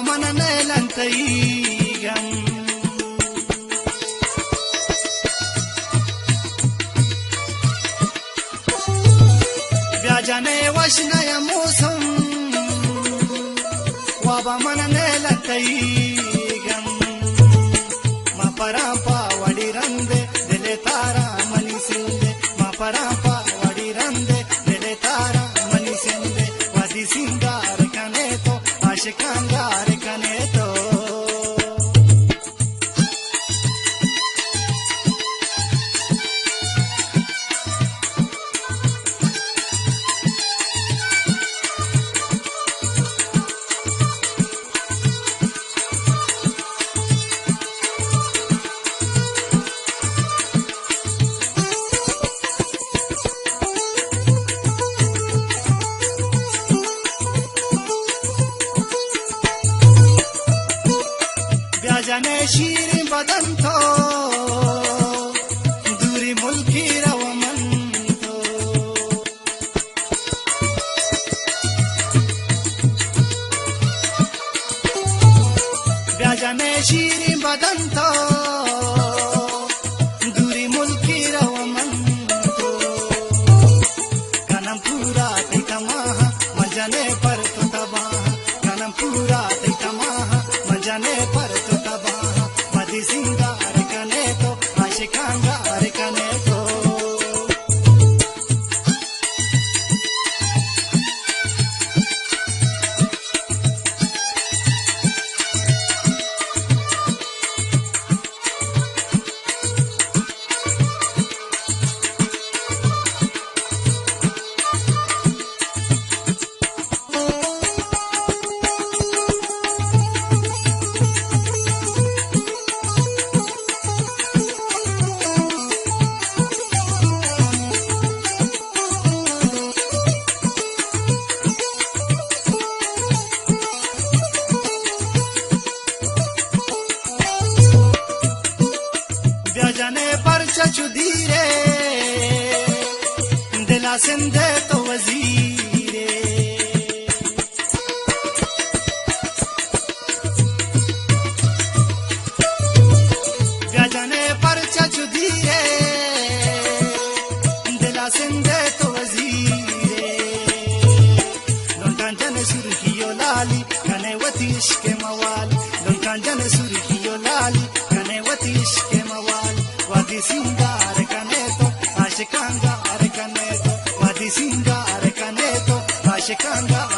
من نیلن تئی گم۔ بیا جانے وش نیا موسم، وابا من نیلن تئی گم۔ ما پراں پا وڑی رندے، دل تارا منی سندے۔ ما پراں پا وڑی رندے، دل تارا منی سندے۔ وادی سنگار کنے تو، عاشقاں گار کنے تو۔ بیا جانے شیریں بدن تو، دوری ملکی رو من تو۔ بیا جانے شیریں بدن تو، دوری ملکی رو من تو۔ کنم پورا تئی تماہ، مجنے پر تو تباہ۔ کنم پورا تئی تماہ، مجنے پر تو تباہ۔ مدی سنگار کنے تو، عاشقاں گار کنے تو۔ بیا جانے پرچا چو دیرے، دلا سندے تو وزیرے۔ بیا جانے پرچا چو دیرے، دلا سندے تو وزیرے۔ لنٹاں جن سرخی و لالی، کنے وتی عشق موال۔ لنٹاں جن سرخی و لالی، کنے وتی عشق موال۔ وادی سنگار کنے تو، عاشقاں گار کنے تو۔ وادی سنگار کنے تو، عاشقاں گار